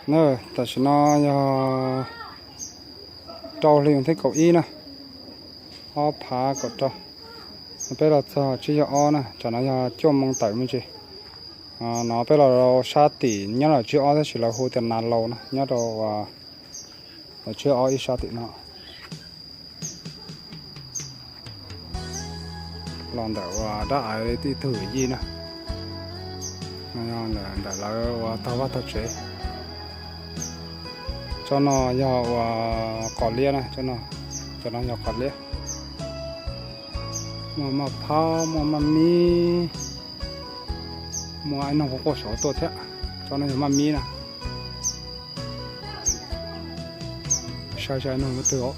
Na, tam sim no yog rau hli thib kaum ib na, ob phav kaum rau. Peb los txog tsib caug ob na, tsam no yog cuaj moo tawm me ntsis. No peb los rau sab tim nyob los tsib ob tab sis lawv hu tias Nas Laus na, nyob rau los tsib ob ib sab tim no. Los ntawm ua dab aiv ib tug yij na, ntawm lawv ua tag vaj tag tsev. Tsob no yog ua qos liab na, tsob no yog qos liab. Muaj maj phab, muaj maj mib, muaj ib noog quaj quaj saud tuaj thiab. Tsob no yog maj mib na. Saib saib ib noog twg os.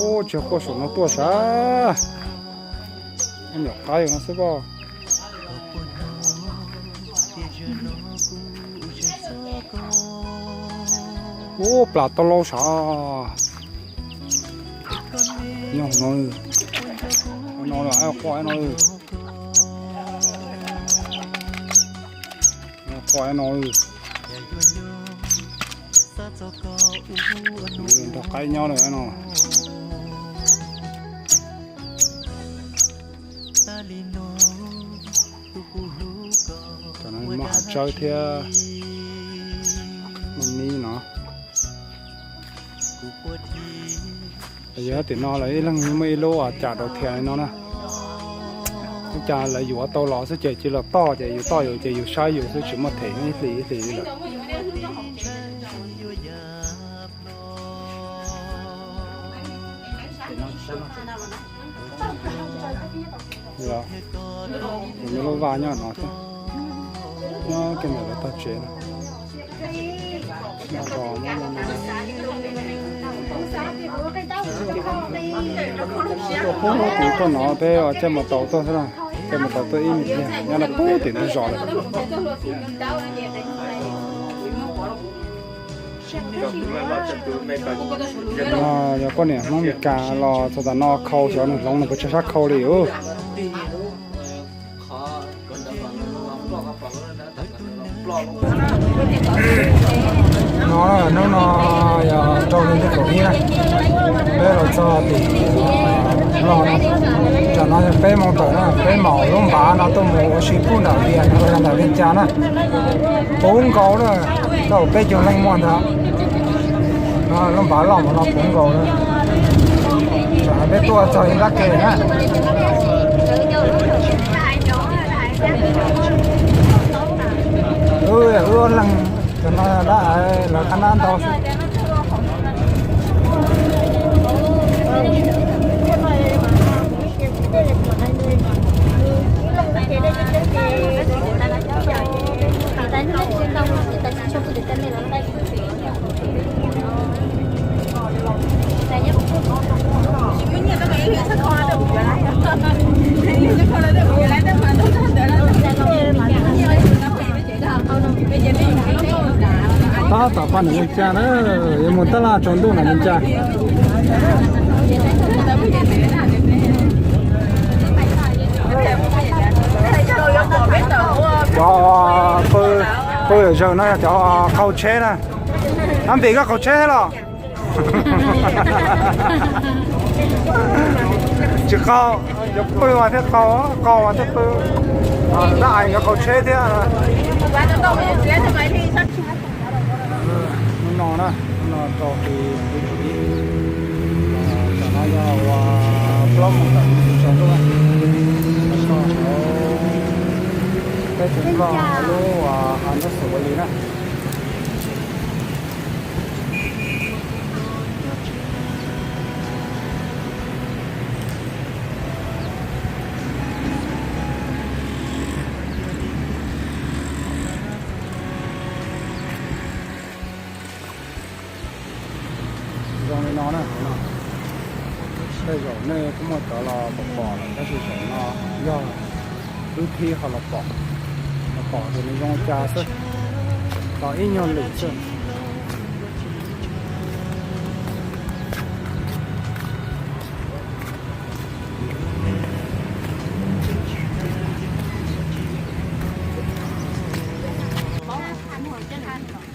Ub, tsis quaj saum no tuaj sav. Nyuam qab yus no xwb pob. Ub, plam tau lauj sav. Nyob no, no quaj no, quaj no. Nrog qaib nyob lawm no. Cov no muaj hav tsawb thiab, muaj mib no. Yog tim no lawv ib leeg muaj ib lub cas rau thiaj li no na. Ub, cas lawv yuav tau los xwb ces cia los toj ces yus toj yus ces yus saib yus xwb tsis muaj them ib hlis ib hlis li lawm. Yog, kuv lub vaj nyob no thiab, nyob kiag ntawm lawv tog tsev no. Tuaj pub hnub tim tuaj no peb caij mus tau tuaj xwb na, caij mus tau tuaj ib me pliag nyob rau pub tim ntug zos lawm. Yog poj niam Hmoob Meskas los txog tam no khau xyov nws hloov nws puas tsawg sab khau li ub. No, hnub no yog rau hli thib kaum ib na, peb los txog tim Nplog no. Tam no yog peb moos tawm na, peb maum lub npav no tuaj mus ua si pub nram Vias no, ntawm Vias Cas na. Puv nkaus na, tau peb caug leej muaj ntag. Lub npav loj mus no puv nkaus na. Tam no peb tuaj txog ib nrab ke na. Wb, wb ob leeg, cov no dab lawv qab nab ntau xwb. Tab tom poj niam Vias Cas na, yuav mus taj laj tsaus ntuj na Vias Cas. Cov pw, pw yawm zawg no yog cov qhau tsheb na. Ab, npis koj qhau tsheb thiab los? Tsis qau, yuav pw mas thiaj qau, qau mas thiaj pw. Dab ais nkawd qau tsheb thiab. Hnub no na, hnub no rau hli thib kaum ib, tam no yog ua plaub moos tawm tsaus ntuj na. Teb chaws Nplog lub hav nrob Xus Vaj Lis na. Zoo li no na, tej zaum nej kuj muaj cov los pom pom lawm tab sis zaum no yog wb thib ho los pom, los pom ces nws zoo cas xwb, los ib nyuag lwm xwb.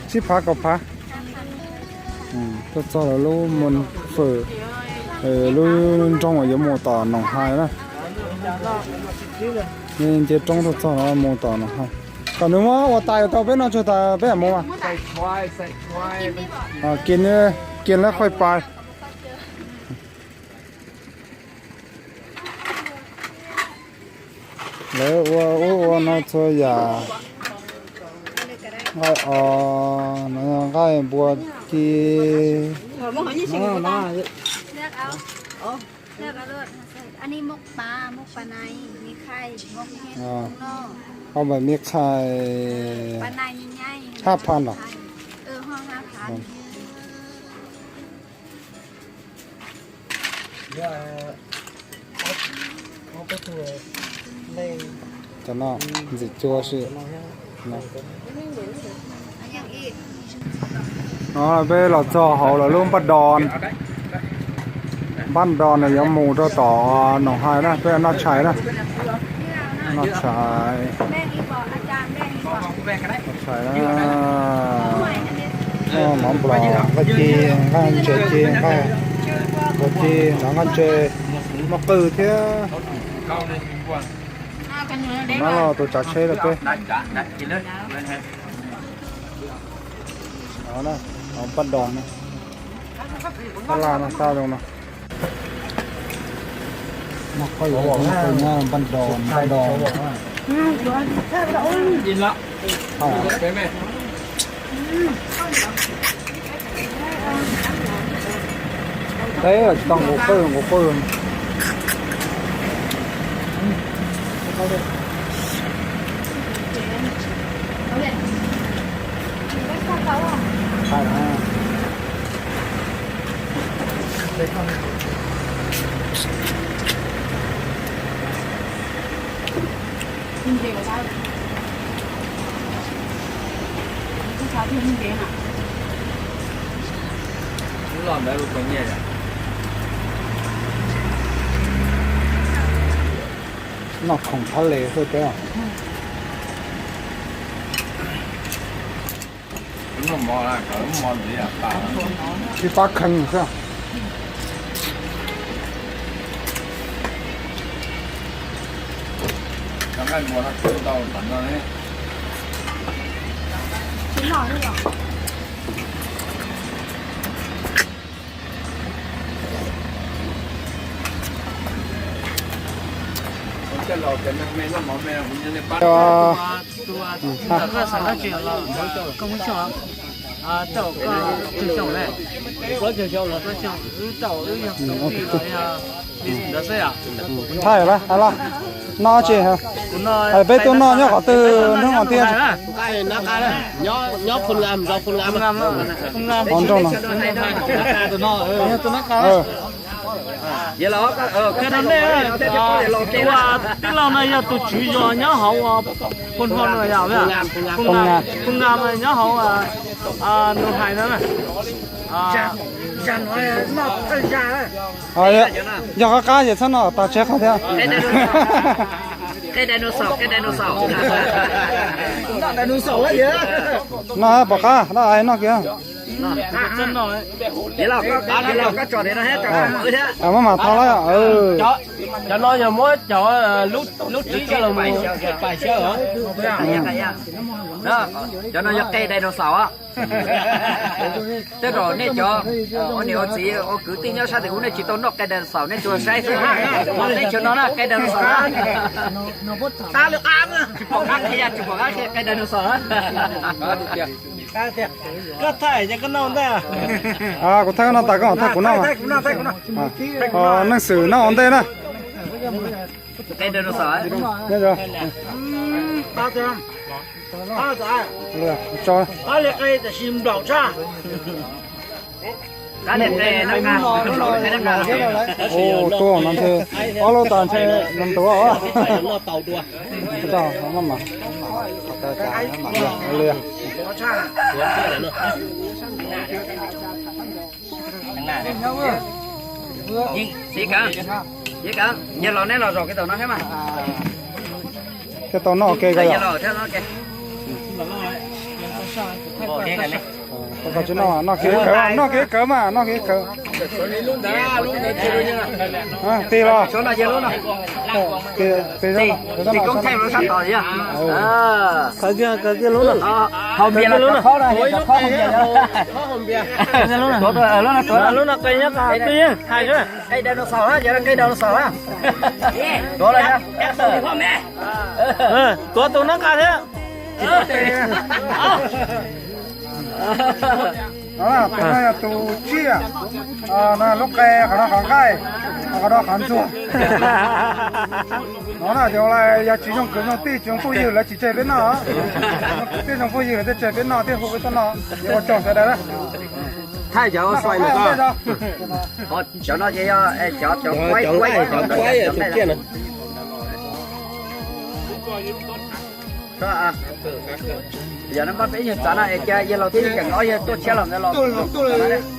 Tsib phav kaum phav. Tuaj txog lawv lub mus fawm, lub nroog uas yuav mus tom Noom Hais na. Nce roob tuaj txog lawv mus tom Noom Hais. Kom nws muab ua tais tau peb noj tsau tas peb mam mus mas. Kiag lawv qhov pas. Lawv ua ub ua no txhua yam, nqaij os, nqaij npua ci. Ob npaim me khai hab pha los. Cov no ntxim cua si. No peb los txog hauv lawv lub npaj do, npaj do no yuav mus rau tom Noom Hais na, peb noj tshais na. Noj tshais, noj tshais na. Noj mov nplos, nqaij ci, nqaij ntses ci, nqaij npua ci, noj nqaij ntses, muaj qwj thiab. No los tus tsav tsheb lawm peb. Npaj do, tab laj no tau zoo no. Npaj do, npaj do. Teb tsis tau nqus qwj, nqus qwj. Noj khoom thab les xwb peb. Tib pab kheev xwb. Thaij lawm, los noj tsis, peb tuaj noj nyob qhov twg hnub qhov tiag. Qhov nroog no. Tij laug no yog tus tswv zos nyob hauv Phu Nho no yog, Phu Nga, nyob hauv Nus Hais no. Yog qab qab ces txhob noj tas tseg qhov thiab. Noj pom qab, noj kiag. Maj mam tho lawm. Cov no yog muab cov lub tsib coj los mus pais xyaw. Cov no yog qe dinosaur os. Tej zaum nej cov ua niam ua txiv ua kwv tij nyob sab tim ub nej tsis tau noj qe dinosaur, nej tsuas saib xwb. Teb chaws no na qe dinosaur na. Tsis pom qab qhia, tsis pom qab qhia qe dinosaur na. Kuv thaij koj no tas koj thaij kuv noj. Neeg xwm noj ua ntej na. Tuaj no ntshe ob lub tas ntshe ntuav. Thiab tau noj ua ke ko yom. Koj tsis noj, noj kev kawg, noj kev kawg mas, noj kev kawg. Tig los. Tig, tig koob thaij lub sab tod thiab. Kawg kiag, kawg kiag lub no. Haus npias los cov khob no, cov khob haus npias no. Lub no qis nyob qab twg yeej hais xwb. Qe dinosaur na, yog qe dinosaur na. Tuav los, tuav tus nab qa thiab. No na, tus no yog tus tsiaj, no lub qe, qhov no qhov nqaij, qhov no qhov ntsuag. No na, yog tsis zoo kwv zoo tij, tsis zoo phooj ywg lawv tsis tseg peb noj. Thiaj zoo phooj ywg lawv thiaj tseg peb noj, thiaj hu peb tuaj noj. Ua tsaug sawv daws na. Thaij cov xua no. Cov no ces yog cov, cov quaib, cov quaib, cov tsiaj no. Yog no mas peb nyuag txav no es cas yawg laus thiab yawg Ceem ob yawg tuaj tshiab los ntawd los.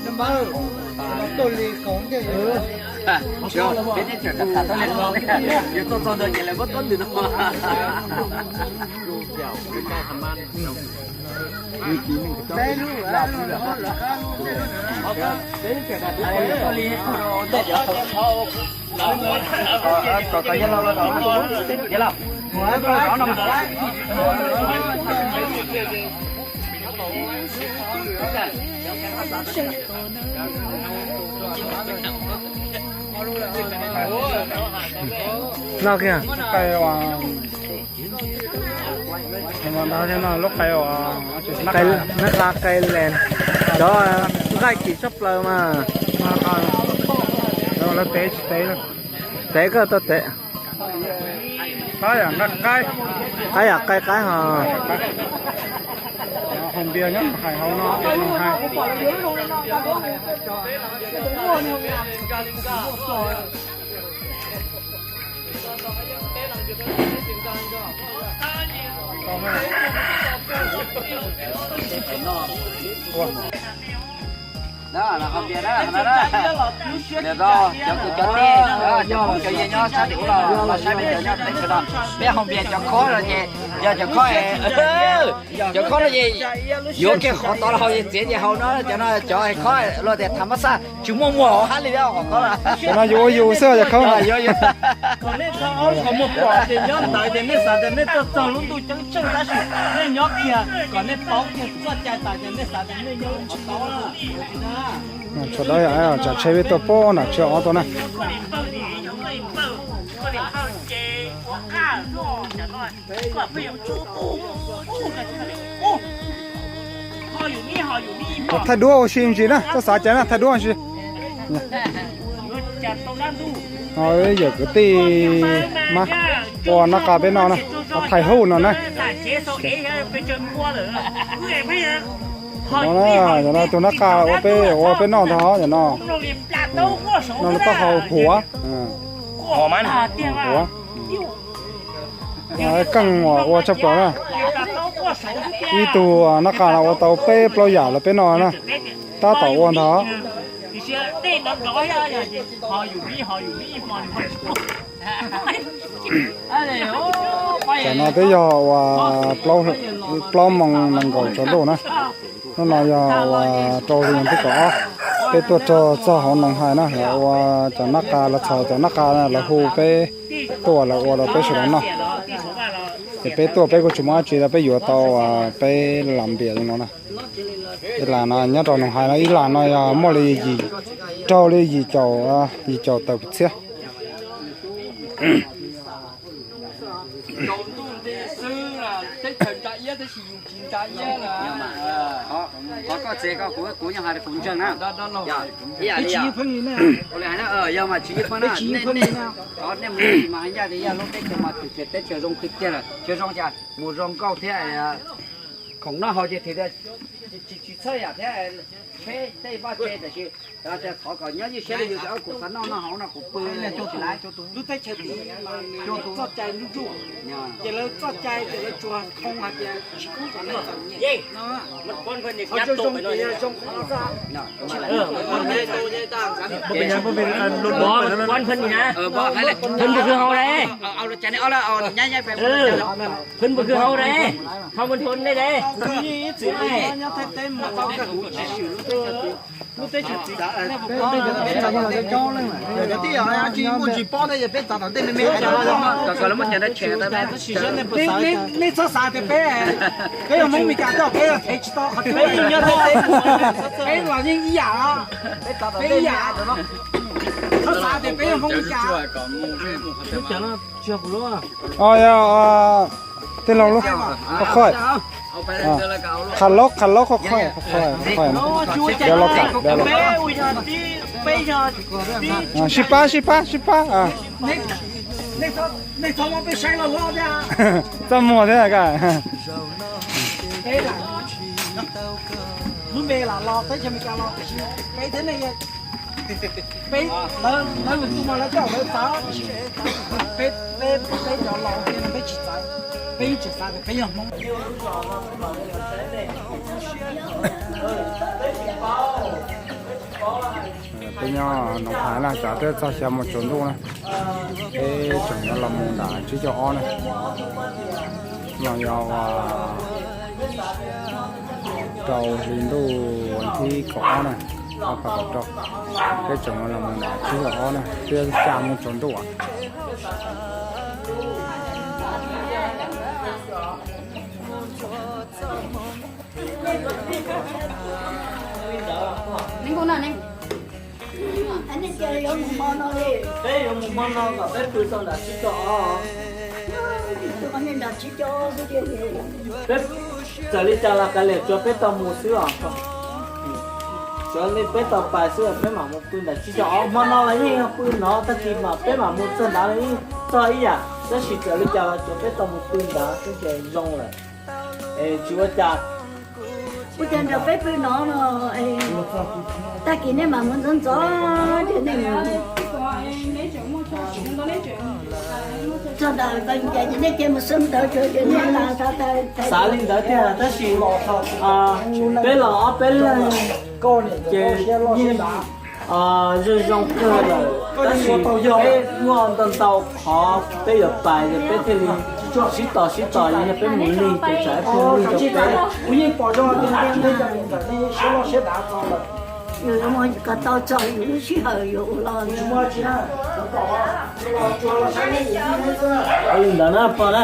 Peb teb chaws tham tham tau li no, yog tuaj txog ntawd ces lawv muab tuab ntws no. No kiag. Lub qe, nab qa qe lees, cov nqaij kim tshaj plaws mas. Lawv tev tsis tev, tev koj tau tev. Qaib yam qaib, qaib yam qaib qaib ho. Haus npias nyob hais hauv no, hais. Cov kwv cov tij, cov phooj cov ywg nyob sab tim ub los saib peb cov nyob teb chaws no, peb haus npias cov khob no ces yog cov khob, cov khob no ces yuav kiag qhov tod los haus, txiav ces haus no, cov no cov khob luag tias tham mab xaj tsis muaj muag hauv hab li, qhov khob no yus ua yus xwb cov khob. Kom nej txhob muag pom ces nyob ntawd ces nej xav tias nej tuaj txog lub ntuj ceeb tsheej tab sis nej nyob kiag kom nej paub kiag txoj cai tas ces nej xav tias nej nyob lub qhov tod. Tsam dawb, tsam tsheb peb tuaj poob nram tsiab ob tuaj na. Thaij duab ua si ntsis na, txhob xav cai na, thaij duab ua si. Yawm kwv tij mas ua nab qa peb noj na, thaij hub no na. No na, tus nab qa ua peb, ua peb noj ntag os no. No lawv taub hau huav, huav. Keej uas ua tshaj plaws na. Ib tug nab qa no ua tau peb plaub yam los peb noj na. Tab tom ua ntag. Tam no twb yog uas plaub moos nees nkaum tsaus ntuj na. Hnub no yog uas rau li peb kaum ob, peb tuaj txog hauv Noov Hais na, ua cov nab qa los txhos cov nab qa lawv hu peb tuaj lawv ua rau peb sawv daws noj. Ces peb tuaj peb kuj tsis muaj dab tsi los peb yuav tau peb las npias li no na. Ib las no nyob rau Noov Hais no ib las no yog muaj li, raug li yim caum, yim caum tawm txhiab. Qhov koj txiav koj kuv, kuv nyob hais kuv ntseeg na. Yog mas tsis yeej pheej na, nej mus mas hais ncaj tias yog lub teb chaws mas teb chaws zoo tiag tiag lawm, tsis zoo cas mus zoo nkauj thiab, khoom noj haus ces tias Tsis tsis txhawj yam thiab, peb tej vaj tse tiam sis thov kom nyob ywj siab li yus, kuv xav noj noj hauv no kuv pw tsis laiv. Lub teb chaws tid mas nws txoj cai nruj nruj, ces lawv txoj cai ces lawv tsuas thoob hais tias tsis pub txom neej txom nyiam no. Qhov zoo zoo ces yog zoo qhov no xwb. Phun npua khwv hauv dai. Phun npua khwv hauv dai. Hauv npua khwv hauv dai. Hauv npua khwv hauv dai. Lub teb chaws txiv, peb txav tom ntej me me, kom lawv muab cov tshem tau. Nej txhob xav tias peb, peb yog Hmoob Meskas tej zaum peb thev tsis tau qhov twg, peb los yeej ib yam, peb ib yam. Txhob xav tias peb yog Hmoob Meskas. Ov, yog, tij laug lub, qhov qhoj, qhov laub, qhov laub, qhov qhoj, qhov qhoj, qhov qhoj, yog los kam, yog los kam. Sib pab, sib pab, sib pab. Txaj muag thiab ka. Lub npe lam los teb chaws Amelikas los tiam sis peb thiab nej, peb lawv, lawv lwm tus mas lawv coj lawv txawv, peb, peb, peb cov laus tiag no peb tsis txawv, peb yeej tseem xav tias peb yog Hmoob. Peb nyob Noov Hais na, tsam twb txog xya mus tsaus ntuj na, peb tseem yuav los mus nram tsib caug ob na. No yog rau hli ntuj vas thib kaum ob na, ob phav kaum rau, peb tseem yuav los mus nram tsib caug ob na, twb xya mus tsaus ntuj. Peb yuav mus hmo no kom peb pw tau nram tsib caug ob. Peb txawm li cas los kav liam tsuav peb tau mus xwb os. Tsuav li peb tau pais xwb peb mam mus pw nram tsib caug ob. Hmo no los yeej yog pw no, tag kis mas peb mam mus txog nrad los yeej txog ib yam, tab sis txawm li cas los tsuav peb tau mus pw nrad xwb ces zoo lawm. Es tsis ua cas. Ua cas nrog peb pw no no, tag kis nej mam mus ntxov ntxov ces nej mus. Txog ntawd ces nej cia mus xwb ntawd ces nej xav li ntawd tiag tab sis peb los ob peb leeg ces yeej zoo zoo kawg lawm, tab sis peb muaj ntau ntau qhov peb yuav pais ces peb thiaj li sib tos sib tos, yog peb mus lig ces tsam ib pliag lig rau peb. Kom tau txog yus lub sij hawm yuav ua los. Li ntawd na pog na,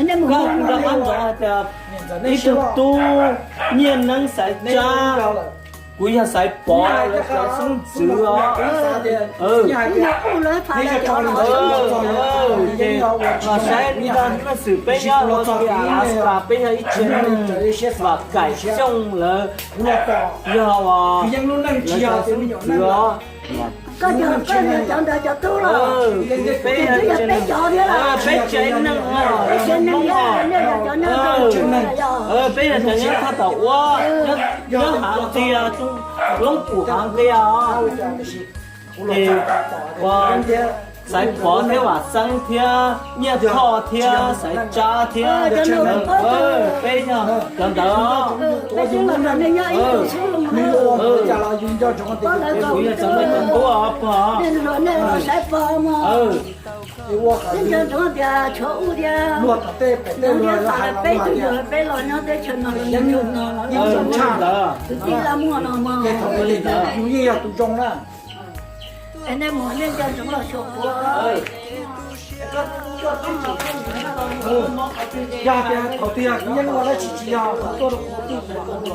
koj kuj rov qab ntsoov hais tias ib tug tub Nyiaj Neeb Xaiv Tsab, kuv yog Xaiv Pov lawv cov xeeb ntxwv os. Ces los saib nrog leej xwm peb nyob ua li Alaska, peb yog ib tsev neeg Vam Kaim Xyooj lawv, yog uas lawv cov xeeb ntxwv os. Koj yog, koj yog cov ntawd cov tub los? Peb yog peb tsev neeg, peb yog cov nyob thaj tau ua, nyob hav qia, loob pum hav qia. Ces ua Xaiv Pov thiab Vam Xeeb thiab Nyiaj Thoj thiab Xaiv Tsab thiab, peb yog cov ntawd. Kuv yog cov ntawd cov tub os pog. Ntawd. Yog tias thaum twg yog kuv yeej ua dab tsi tsis yog kuv tuaj rau kuv twj kuv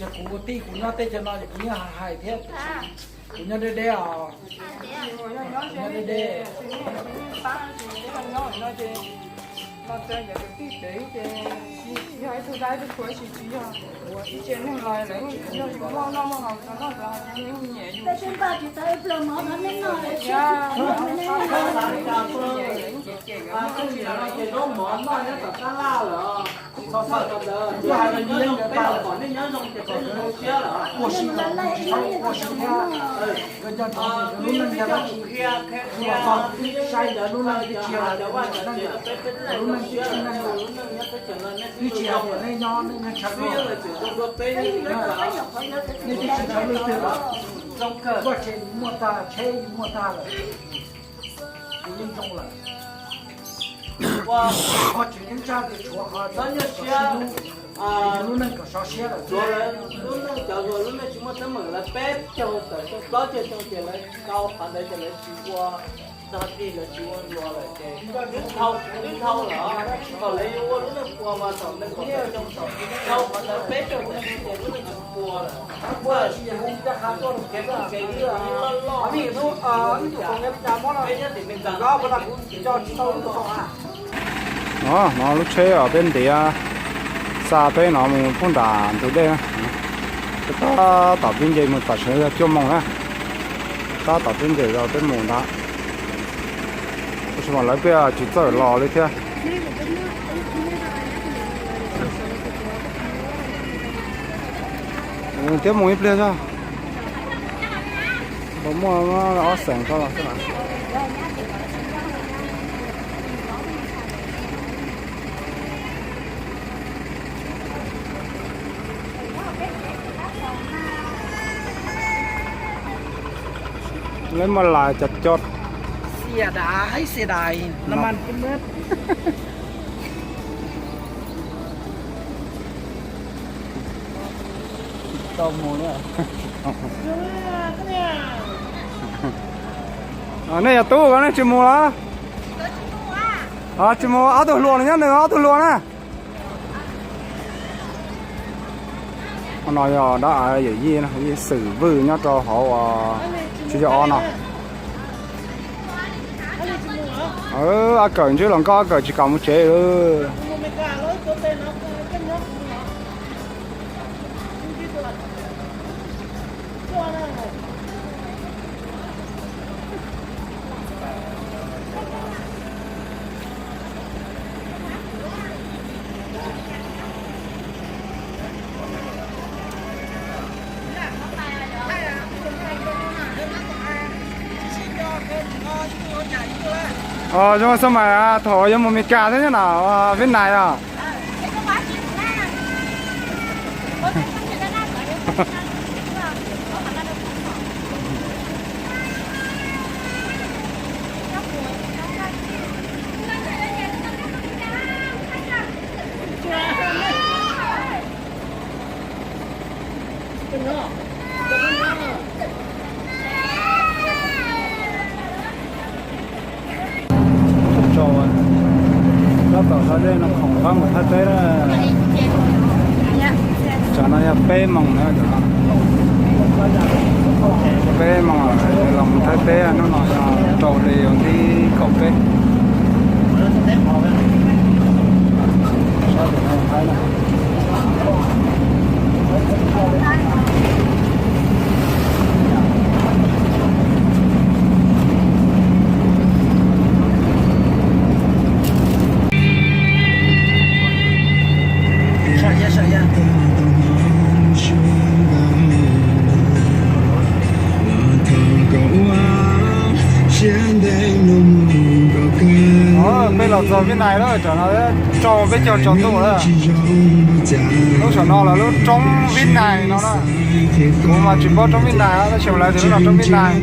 Ces kuv tij kuv nyob teb chaws no ces kuv yeej hais thiab. Kuv nyob deb deb os. Nyob deb deb. Yog ib tug dab tsi tsis yog ib tsev neeg los lawv yog yus muaj noj muaj haus tau noj tau haus nyiam yus. Ua si, ua si thiab, nkawd nco ntsoov tias lub neej yog dab tsi, tsuas txog sai ntawd lub neej twb tsis yog lub neej, lub neej twb tsis neej lawm. Twb tsis hais tias nej nyob nej nyob tshav koj, nej twb tsis ntshaw leej twg lawm. Vaj tse yus muaj tag, tsheb yus muaj tag lawm, yus yeej zoo lawm. Qhov tseem ceeb tshaj tias tshuav qhov sib hlub, lub neej kom sov siab lawm. Lub neej cov hluas lub neej tsis muaj teeb meem lawv peb caug tawm xyoo plaub caug xyoo ces lawv tau qhov ntawd ces lawv tsis ua dog dig, lawv tsis ua hluas lawm ces twb dhau, twb dhau lawm. Thaum lawv yuav ua lub neej puas mas thaum nees nkaum xyoo thaum dhau qhov ntawd peb caug tawm xyoo ces lub neej tsis puas lawm. No, no lub tsheb uas peb ntiav xa peb no mus pub nram ntug dej na. Peb tab tom pib nce mus tam sim no yog cuaj moos na. Tab tom pib nce los peb mus ntag. Tab sis mas lawv peb tsis txawj los li thiab. Thiab mus ib pliag xwb. Puas muaj ob xeem rau los xwb na. Lawv muaj lais cov cov. Xias das, xias das, no mas tau mus. Nej yog tub ko nej tsis mus los? Tsis mus, ob tug hluas no nyob nws ob tug hluas na. No yog dab yawm yij, yij Xwm Vwj nyob rau hauv tsis yog ob no. Ab Kawm ntsib los nkauj, Ab Kawm tsis kam mus tsev. Zoo xab mais thaum yuav mus Meskas thiab nyob na, Vib Nais os. Tab tom hla dej no khoom qab mus Thaib teb na. Tsam no yog peb moos na, peb moos los mus Thaib teb, hnub no yog rau hli vas thib kaum peb. Peb los txog Vib Nais lawm, tam no rau peb caug tsaus ntuj lawm. Lub saum no lawv lub roob Vib Nais no na. Kuv mas tsis paub roob Vib Nais, tab sis lawv tias lub no roob Vib Nais.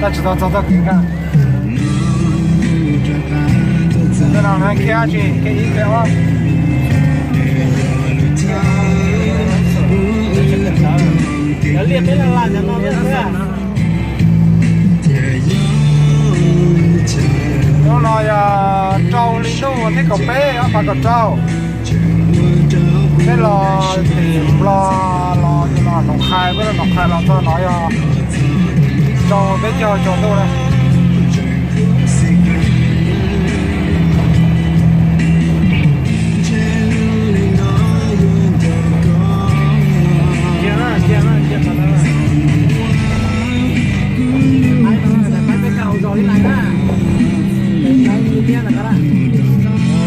Tab sis tau txog txoj kev na. Tej no na, kiag tsis kiag ib kiag os. Hnub no yog rau hli ntuj, vas thib kaum peb, ob phav kaum rau. Peb los tim Nplog los yog los Noom Qhais, peb los Noom Qhais los txog no yog rau peb caug tsaus ntuj na.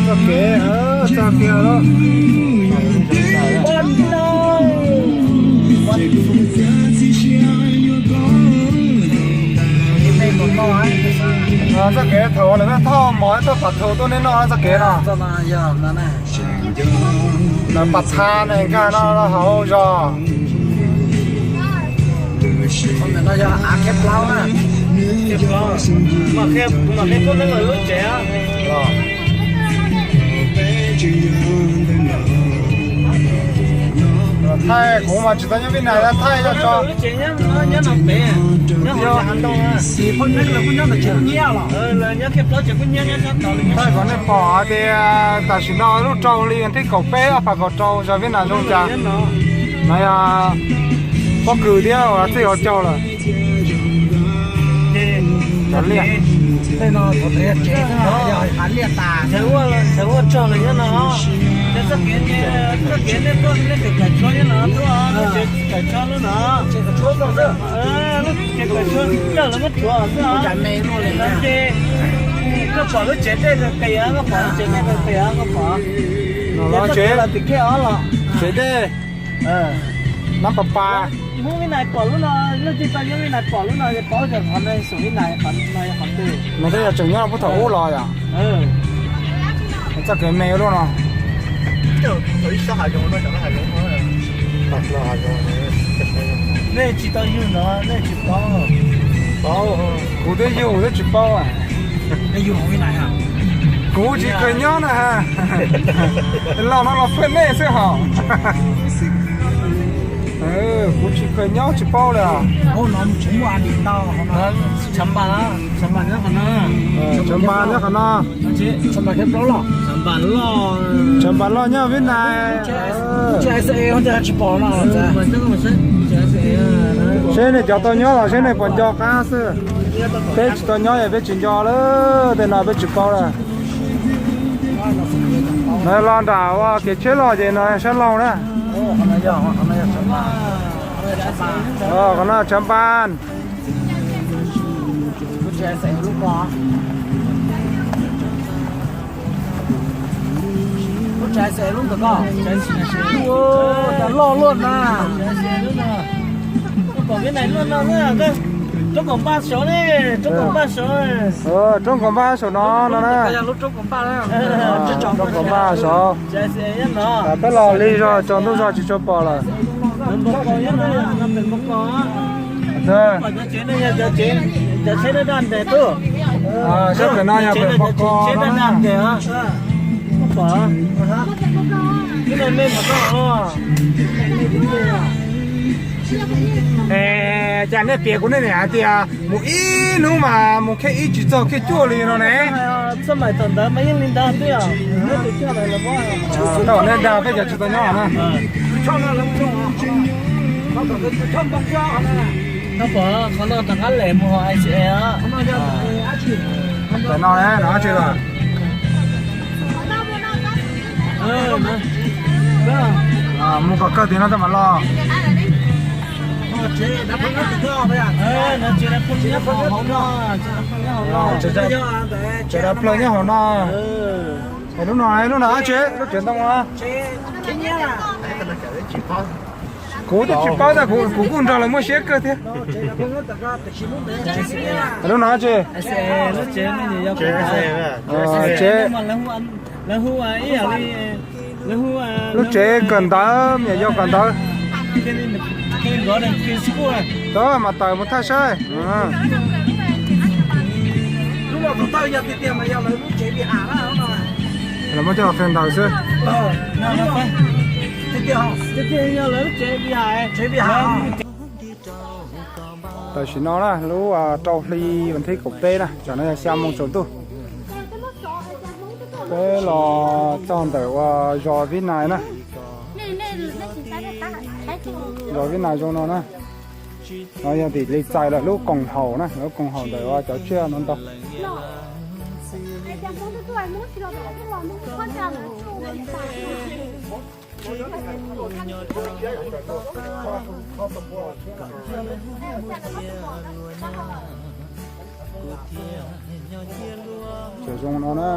Txoj kev, txoj kev lawm. Txoj kev thaum lawv thauj mov thauj pas thu tuaj nej noj txoj kev no. Lawv pas tha ne nkag no hauv zos. Thaij kuv mas tsis tau nyob Vib Nais, thaij tso. Thaij kom nej pom hais tias tam sim no lub rau hli thib kaum peb ob phav kaum rau zos Vib Nais zoo cas. No yog pob kws thiab txij hauv caug lawm. Cov liaj. Tsev dej, nab pas pas. Hnub Vib Nais pom lub no, leej twg tau nyob Vib Nais pom lub no, paub tias qhov no xum Vib Nais, qhov no yog qhov twg. Nws twb yog tseem nyob puag thaum ub los yom. Txoj kev me ua luaj no. Nej tsis tau yug no nej tsis paub. Kuv twb yug kuv twb tsis paub. Kuv tsis kheev nyob na ha. Los no los pheej nej xwb hos. Kuv tsis kheev nyob tsis paub li. Tshav npas nyob qhov no. Tshav npas nyob Vib Nais. Seb nej cov tau nyob los seb nej puas nco qab xwb. Peb tsis tau nyob es peb tsis nco lawm, tej no peb tsis paub lawm. No los nram ua kev tsheb los ces no sab laug na. Qhov no tshav npas. Loj luaj na. Roob kaum npaj saud no no na. Roob kaum npaj saud. Peb los li zog tsaus ntuj zog tsis tshua pom lawm. Sab pem no yog pem Npo Ko. Cas nej piav kuv nej niam hais tias mus ib hnub mas mus khej ib tsis txog khej cuaj li no ne. Thaum nej dag peb cov tsis tau nyob na. Qhov no rov qab lem mus hauv I C A. Tam no no tsis los. Mus kom kawg tim no tau mam los. Tsev dav plawg nyob hauv no. Lub no, lub no dab tsi, lub tsev ntoo no. Kuv twb tsis paub ntag, kuv kuj nrog lawv muaj siab kawg thiab. Lub no dab tsi? Tsev, lub tsev kawm ntawv, me nyuam yaus kawm ntawv. Tau mas tawm mus thaij saib. Lawv muab coj los fee ntawv xwb. Tam sim no na lub rau hli vas thib kaum peb na, tam no yog xya moo tsaus ntuj. Peb los txog ntawm ua zos Vib Nais na. Zos Vib Nais zoo no na. No yog tim li txais lawm lub koom haum na, lub koom haum ntawm cov tsiaj no ntag. Tseem zoo no na.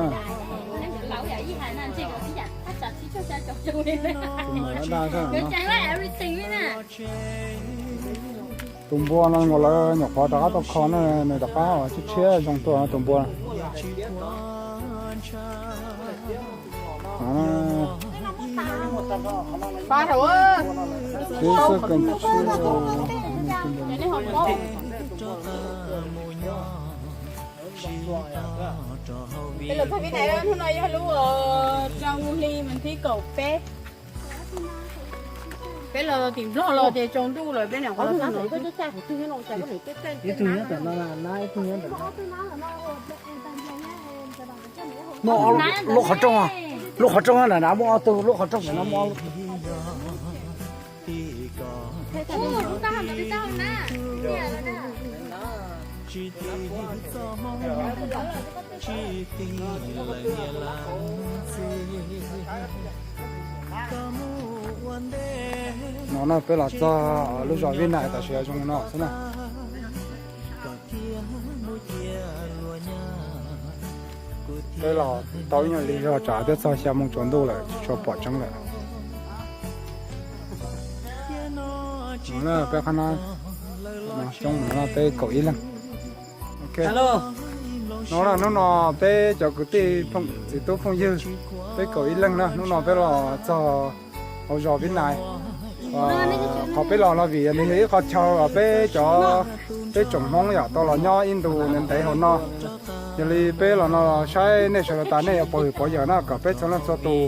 Tus npua no nkaus lawv nyuam qhuav rov qab tau kho na, nws rov qab tshiab tshiab zoo tuaj tus npua. Peb los txog Vib Nais, hnub no yog lub rau hli mas thib kaum peb. Peb los tim Nplog los ces tsaus ntuj lawm, peb niam qhuav los txog. Muaj lub qhov rooj, lub qhov rooj na, muaj ob tug lub qhov rooj no muaj. No na, peb los txog lub zos Vib Nais tam sim zoo no xwb na. Peb los tau ib nyuag li zog tsam twb txog xya moo tsaus ntuj lawm tsis tshua pom tseeb lawm. Peb qhov no coob no peb kaum ib leeg. No na, hnub no peb cov kwv tij txiv tub phooj ywg, peb kaum ib leeg na, hnub no peb los txog hauv zos Vib Nais. Qhov peb los no vim nws yog ib qho chaw uas peb cov, peb tsoom Hmoob yom tau los nyob ib ntus ntev ntev hauv no. Yog li peb los no saib nej sawv daws tas nej yuav pov hwm pov yawm na, kom peb txhua leej txhua tus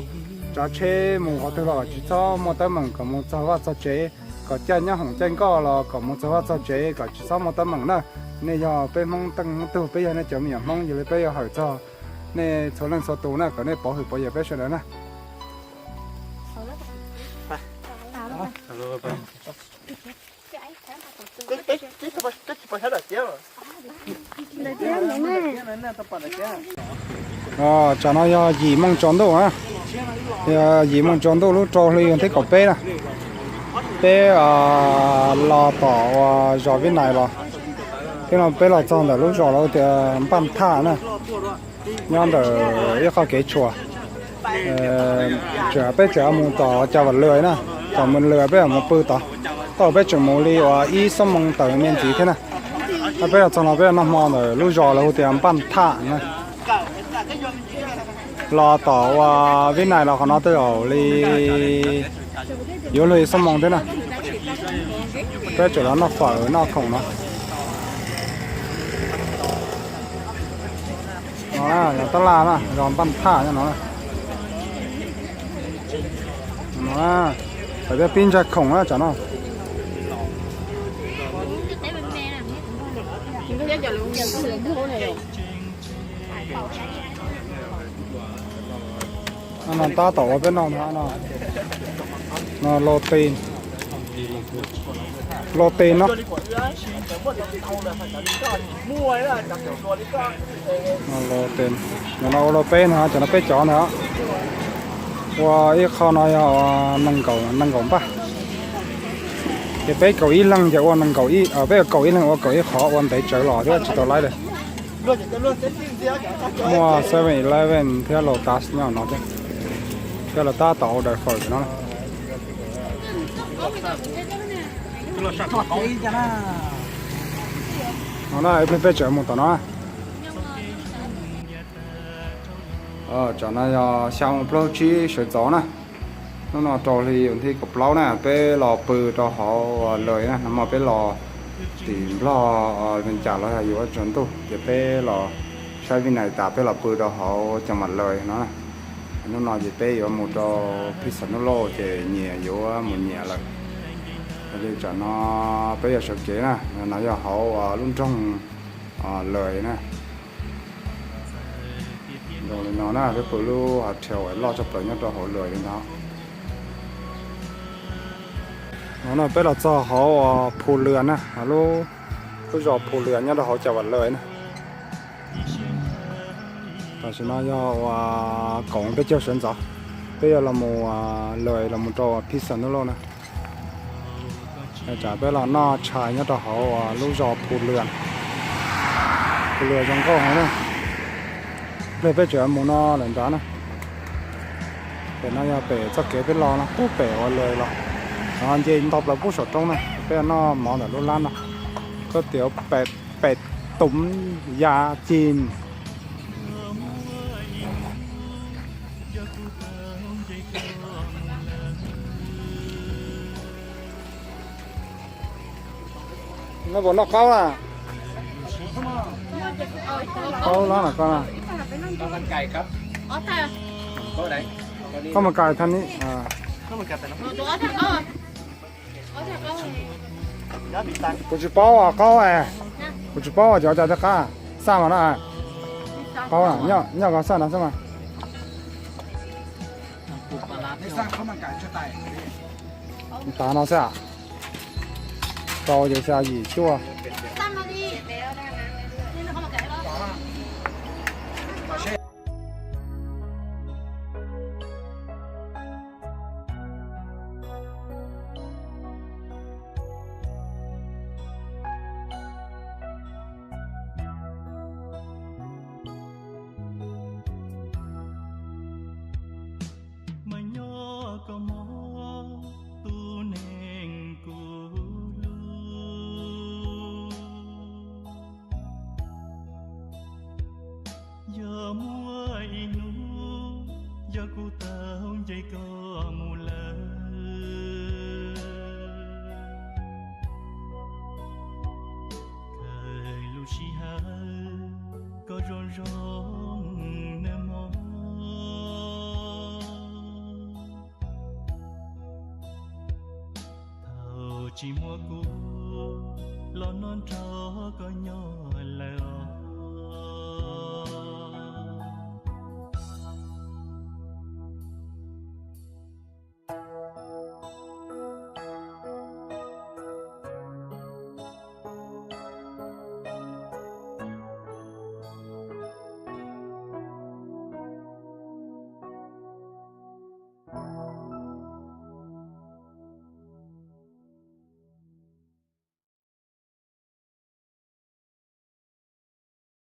tsav tsheb mus qhov twg los kom tsis txhob muaj teeb meem, kom mus txog vaj txog tsev, kom caij nyob hoom caij nkoj los kom mus txog vaj txog tsev kom tsis txhob muaj teeb meem na. Nej yog peb Hmoob teej Hmoob tug, peb yog nej cov me nyuam Hmoob, yog li peb yuav hawm txog nej txhua leej txhua tus na, kom nej pov hwm pov yawm peb sawv daws na. Tsam no yog yim moo tsaus ntuj na, yog yim moo tsaus ntuj lub rau hli thib kaum peb na. Peb los tom uas zos Vib Nais los, thiab no peb los txog ntawm lub zos lawv tias Npaj Thaj na, nyob ntawm ib qho kev tshuam. Peb tseem mus tom Cag Vam Lwm na, tom Mus Lwm peb mus pw tod, tau peb tseem mus li uas ib xuab moos tawm me ntxiv thiab na. Peb los txog no peb noj hmo ntawm lub zos lawv hu tias Npaj Thaj na. Los tom uas Vib Nais los qhov no twb yog li yuav luag ib xuab moos thiab na. Peb tseem los noj fawm noj khoom no. No yog tab laj na, zos Npaj Thaj no. No, thaum peb pib ntsaig khoom na tsam no. No tab tom ua peb noj no, no lo tes, lo tes no. Lo tes, no ua lo peb no, cov no peb cov ntag. Ua ib qho no yog nees nkaum npaj. Ces peb kaum ib leeg ces ua nees nkaum ib, peb kaum ib leeg ua kaum ib qhov, ua ntev tsawv los thiab tsis tau laib li. Muaj Seven Eleven thiab Lotus nyob no thiab, thiab Lotus tab tom order fawm no. No na, ib pliag peb tseem mus tom no. Tsam no yog xya moo plaub tsib sawv ntxov na. Hnub no rau hli thib kaum plaub na, peb los pw rau hauv Lwm na, nag hmo peb los tim Nplog Vias Cas los yog yuav tsaus ntuj ces peb los saib Vib Nais tas peb los pw rau hauv Cag Vam Lwm no. Hnub no ces peb yuav mus rau Phij Xam Nub Lauj ces nyias yuav mus nyias lawm. Yog li tsam no peb yuav sawv kev na, no yog hauv lub nroog Lwm na. Zoo li no na, peb pw lub hotel uas loj tshaj plaws nyob rau hauv Lwm li no. No peb los txog hauv Phu Lwm na, lub, lub zos Phu Lwm nyob rau hauv Cam Vam Lwm na. Tam sim no yog uas kaum peb caug sawv ntxov, peb yuav los mus Lwm los mus rau Phij Xam Nuj Lauj na. Tsam peb los noj tshais nyob rau hauv lub zos Phu Lwm, Phu Lwm zoo nkauj heev na. Nplej peb tseem mus no lawm nrad na. Pem no yog pem txoj kev peb los no, pem uas Lwm los, nce ntau plaws pub saum roob na. Peb noj mov ntawm lub lab no, koj tias pem, pem tum ya cim. No puas noj qaub na? Qaub no na koj na. Koj mas kais tha ni. Kuv tsis paub qaub, kuv tsis paub cov cov thiab qab xaj mas na. Qaub, nyob koj xaj no xwb mas. Tav no xwb, rau ces xya yim cuaj. Mas nyob koj mog, tus neeg kuv hlub. Yog muaj ib hnub, yog kuv tau nce koj mus lawm, khaws lub sij hawm koj zoo zoo nawb mog. Thaum tsis muaj kuv los nrog koj nyob lawm os.